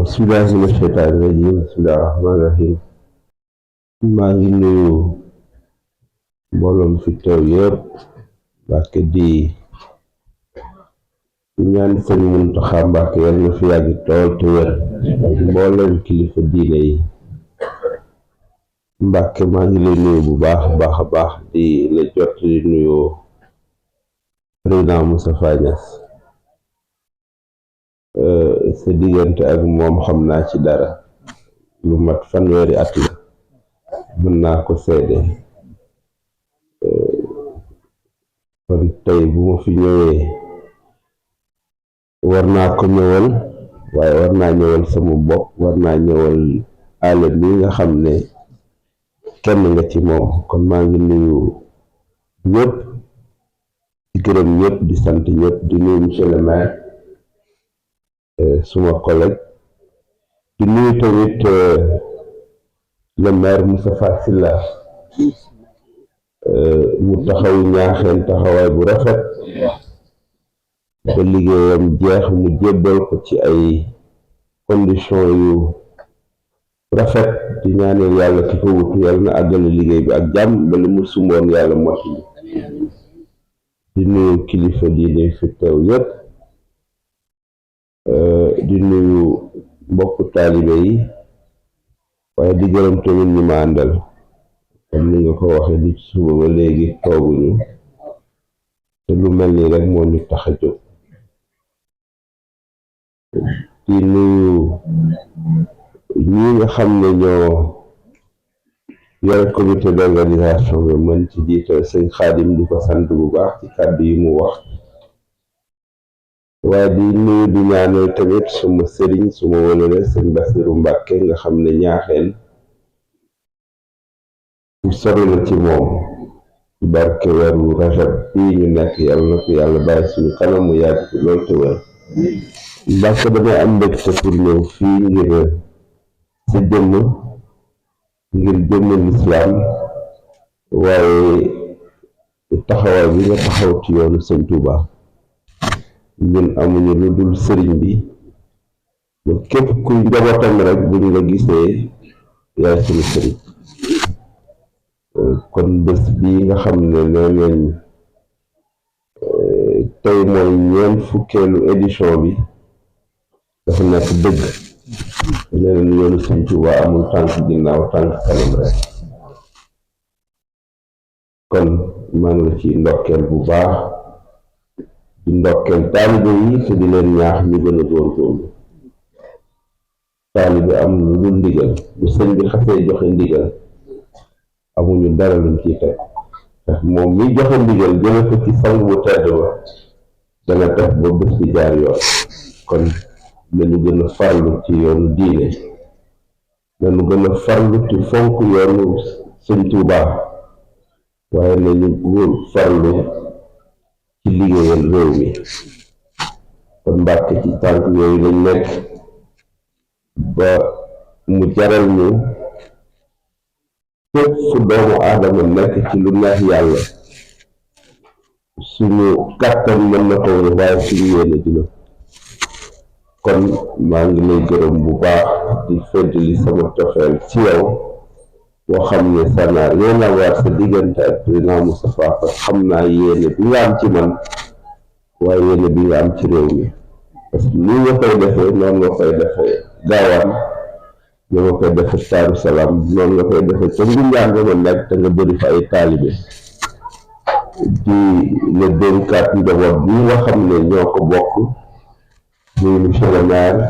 bismillahi mina sheytaani rajim bismillahi rahmaani rahim maa ngi nuyu mbooloom fi teew yëpp Mbàkke di ñaan Sëñ Muntaxa Mbàkke yal na fi yàgg tool te wér ak mboolem kilifa diine yi. Mbàkke maa ngi lay nuyu bu baax a baax di la jot di nuyu président Moustapha Niasse. Sa diggante ak moom xam naa ci dara lu mat fanweeri at la mën naa ko seede. kon tey bu ma fi ñëwee war naa ko ñëwal, waaye war naa ñëwal sama bopp, war naa ñëwal àll bi nga xam ne kenn nga ci moom. kon maa ngi nuyu ñëpp di gërëm ñëpp di sant ñëpp di nuyu monsieur le maire suma collègue, di nuyu tamit le maire Moustapha Sylla mu taxaw Ñaaxeen taxawaay bu rafet ba liggéeyam jeex mu jébbal ko ci ay conditions yu rafet. di ñaanal yàlla ki ko wutu yàlla na àggale liggéey bi ak jàmm ba li mu sumboon yàlla mottali. di nuyu kilifa diine fi teew yépp, di nuyu mbokku taalibe yi, waaye di gërëm tamit ñi ma àndal. comme ni nga ko waxee di suba ba léegi tooguñu te lu mel nii rek moo ñu tax a jóg. di nuyu ñi nga xam ne ñoo yore comité d'organisation bi, mën ci jiital sëñ Xaadim di ko sant bu baax ci kàddu yi mu wax. waaye di nuyu di ñaanal tamit suma sëriñ suma wëlëre sëñ Basiru Mbàkke nga xam ne Ñaaxeen bu sori na ci moom. ci barke weeru Rajab bii ñu nekk yàlla na ko yàlla bàyyi suñu kanam mu yàgg ci loolu te wér. Mbàkke damay am mbégte pour ñëw fii ngir sa jëmm, ngir jëmm lislaam, waaye taxawaay bi nga taxaw ci yoonu sëñ Tuuba. ñun amuñu lu dul sëriñ bi, ba képp kuy njabootam rek buñ la gisee yaay suñu sëriñ. kon bés bii nga xam ne nee nañ tey mooy ñeent fukkeelu édition bi dafa nekk dëgg. nee nañ yoonu sëñ Tuuba amul tànk ginnaaw tànk kanam rek. kon maa ngi la ci ndokkeel bu baax, di ndokkeel taalibe yi te di leen ñaax ñu gën a góorgóorlu. taalibe am lu dul ndigal, bu sëñ bi xasee joxe ndigal amuñu dara luñ ciy teg, ndax moom mi joxe ndigal jële ko ci sang bu tedd ba dana tax ba bés bi jaar yoon. kon nañu gën a farlu ci yoonu diine, nañu gën a farlu ci fonk yoonu sëñ Tuuba, waaye nañu góor farlu ci liggéeyal réew mi. kon Mbàkke ci tànk yooyu lañ nekk ba mu jaral ñu fépp fu doomu aadama nekk ci lu neex yàlla suñu kàttan mën na ko waaye suñu yéene dina. kon maa ngi lay gërëm bu baax di feddali sama cofeel ci yow boo xam ne ça n'a rien à voir sa diggante ak président Moustapha, parce que xam naa yéene bi nga am ci man waaye yéene bi nga am ci réew mi. parce que nii nga koy defee noonu nga koy defee Gaawaan, ñoo nga koy defee Daaru Salaam, noonu nga koy defee te ngi njàng ma nekk te nga bëri fa ay taalibe. di la dénkaat njaboot bi nga xam ne ñoo ko bokk, muy monsieur le maire,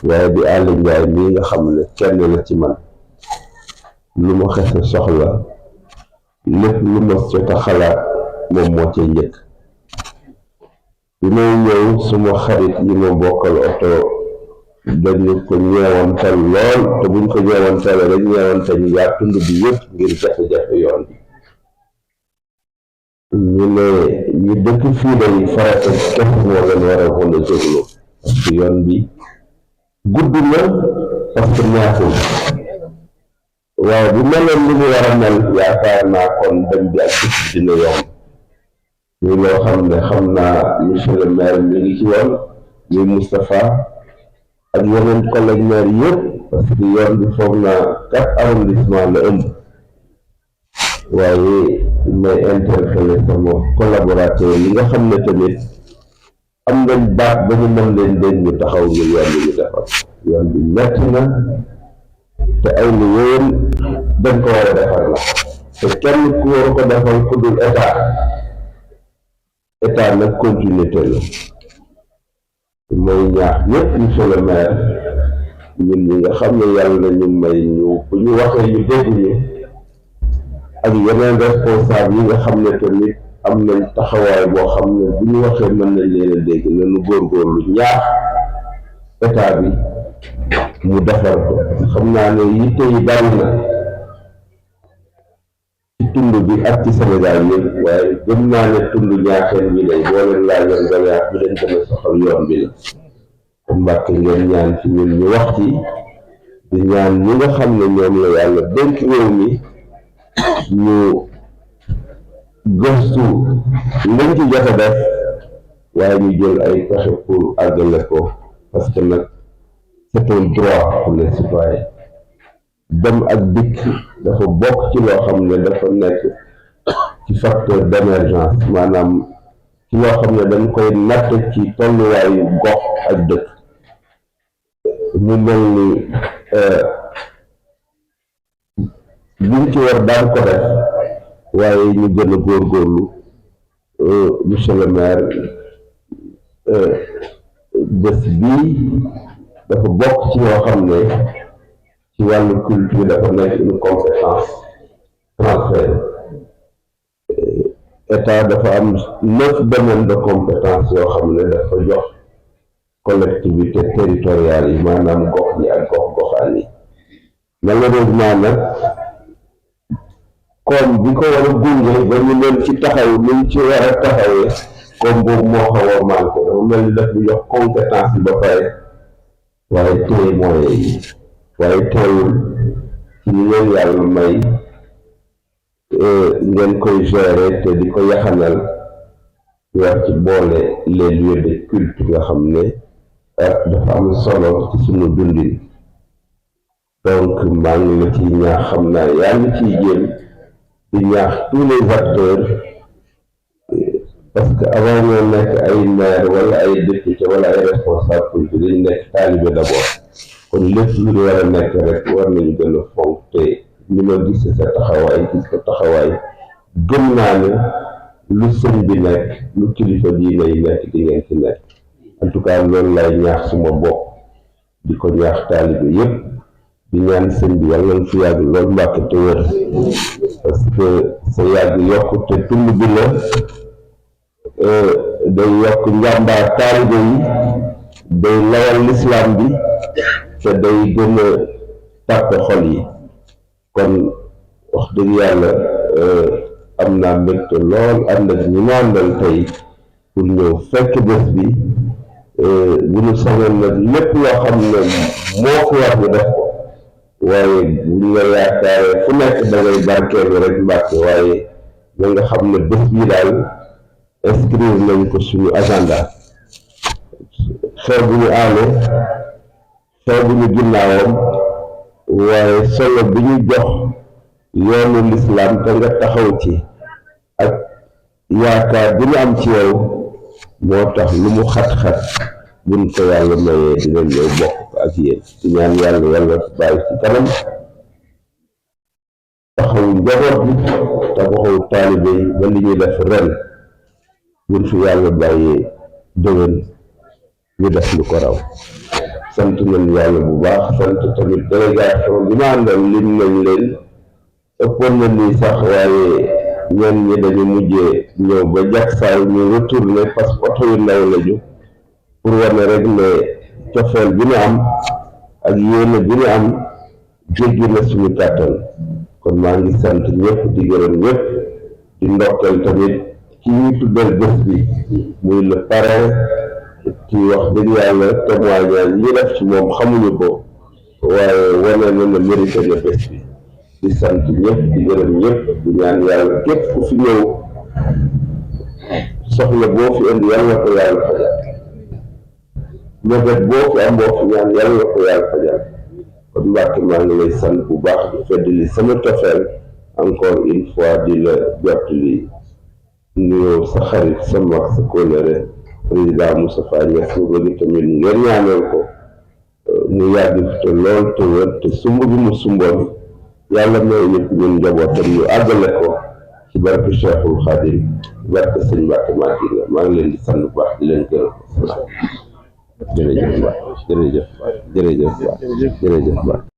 waaye di Aly Ndiaye mii nga xam ne kenn la ci man. lu ma xese soxla lépp lu ma jot a xalaat moom moo ca njëkk. bi may ñëw suma xarit yi ma bokkal oto dañu ko ñeewantal lool, te buñ ko ñeewantale rek ñeewantal ñu yaa tund bi yëpp ngir jafe-jafe yoon bi. ñu ne ñu dëkk fii day farata képp moo leen war a mën a jóglu, parce que yoon bi gudd na, parce que ñaaxul. waaye bu meloon li mu war a mel yaakaar naa kon dem bi ak dëkk dina yomb. ñu loo xam ne xam naa monsieur le maire mi ngi ci woon muy Moustapha ak yeneen collègue maire yëpp parce que yoon bi foog naa 4 arrondissement la ëmb waaye may interpellé sama collaborateur yi nga xam ne tamit am nañ baat ba ñu mën leen dégg ñu taxaw ngir yoon bi ñu defar yoon bi metti na te ay lu yéen dañ ko war a defar la te kenn ku war ko defal ku dul état nag continuité la mooy ñaax ñëpp monsieur le maire ñun ñi nga xam ne yàlla na ñu may ñu bu ñu waxee ñu dégg ñu ak yeneen responsable yi nga xam ne tamit am nañ taxawaay boo xam ne bu ñu waxee mën nañ leen a dégg nañu góorgóorlu ñaax état bi mu defar ko xam naa ne yitte yi bari na ci tund bi ak ci Sénégal yëpp waaye gëm naa ne tund Ñaaxeen bi lay boo leen laajoon ganaar bi leen gën a soxal yoon bi la kon Mbàkke ngeen ñaan ci ñun ñu wax ci di ñaan ñi nga xam ne ñoom la yàlla dénk réew mi ñu gëstu lañ ci jot a def waaye ñu jël ay pexe pour àggale ko parce que nag c'est un droit pour les citoyens dem ak dikk dafa bokk ci loo xam ne dafa nekk ci facteur d'émergence maanaam ci loo xam ne dañ koy natt ci tolluwaayu gox ak dëkk mu mel ni liñ ci war daan ko def waaye ñu gën a góorgóorlu monsieur le maire bés bii dafa bokk ci yoo xam ne ci wàllu culture dafa nekk une compétence transférée état dafa am 9 domaines de compétence yoo xam ne dafa jox collectivité territoriale yi maanaam gox ñi ak gox-goxaan yi malheureusement nag comme bi ko war a gunge ba ñu leen ci taxaw luñ ci war a taxawee comme boobu moo xaw a manqué dafa mel ni daf ñu jox compétence yi ba pare waaye téye moyens yi waaye teewul ci li leen yàlla may ngeen koy gérer te di ko yaxanal ñu war ci boole les lieux de culte nga xam ne dafa am solo ci sunu dundin donc maa ngi la ciy ñaax xam naa yaa ngi ciy jéem di ñaax tous les acteurs parce que avant ñoo nekk ay maire wala ay député wala ay responsable politique dañu nekk taalibe d'abord kon lépp lu ñu war a nekk rek war nañu gën a fonk te ni ma gis sa taxawaay gis ko taxawaay gëm naa ne lu sëñ bi nekk lu kilifa diine yi nekk di ngeen ci nekk en tout cas loolu lay ñaax suma bopp di ko ñaax taalibe yépp di ñaan sëñ bi yàlla na fi yàgg loolu Mbàkke te wér parce que sa yàgg yokk te tund bi la day yokk njàmbaar taalibe yi day lawal lislaam bi te day gën a tàppe xol yi kon wax dëgg yàlla am naa mbégte lool ànd ak ñi ma àndal tey pour ñëw fekk bés bi bu ñu sañoon nag lépp loo xam ne moo ko wax ñu def ko waaye bu ñu la yaakaaree fu nekk da ngay barkeelu rek Mbàkke waaye na nga xam ne bés bi daal inscrire nañ ko suñu agenda xew bu ñu aale xew bu ñu ginnaawam waaye solo bi ñu jox yoonu lislaam te nga taxaw ci ak yaakaar bi ñu am ci yow moo tax lu mu xat-xat buñ ko yàlla mayee dinañ ñëw bokk ak yéen di ñaan yàlla bàyyi ci kanam taxaw njaboot bi taxaw taalibe yi ba li ñuy def ren buñ fi yàlla bàyyee déwén ñu def lu ko raw sant nañ yàlla bu baax sant tamit délégation bi ma àndal lim nañ leen ëppoon na nii sax waaye ñenn ñi dañu mujjee ñëw ba jaksaay ñu retourné parce que oto yu ndaw lañu pour wane rek ne cofeel bi ñu am ak yéene bi ñu am jéggi na suñu kàttan kon maa ngi sant ñëpp di gërëm ñëpp di ndokkeel tamit ci ñu tuddal bés bi muy le parrain ci wax dëgg yàlla témoignage yi def ci moom xamuñu ko waaye wane na ne mérité na bés bi di sant ñëpp di gërëm ñëpp di ñaan yàlla képp ku fi ñëw soxla boo fi indi yàlla ko yàlla fajal mébét boo fi am boo fi ñaan yàlla la ko yàlla fajal kon Mbàkke maa ngi lay sant bu baax di feddali sama cofeel encore une fois di la jottali nuyoo sa xarit sa mag sa kóllëre président Moustapha Niasse mu bëgg tamit ngeen ñaanal ko mu yàgg fi te lool te wér te sumb bi mu sumboon yàlla may ñëpp ñun njabootam ñu àggale ko ci barke Cheikhul Khadim barke sëñ Mbàkke Madina maa ngi leen di sant bu baax di leen gërëm jërëjëf ba jërëjëf ba jërëjëf ba jërëjëf ba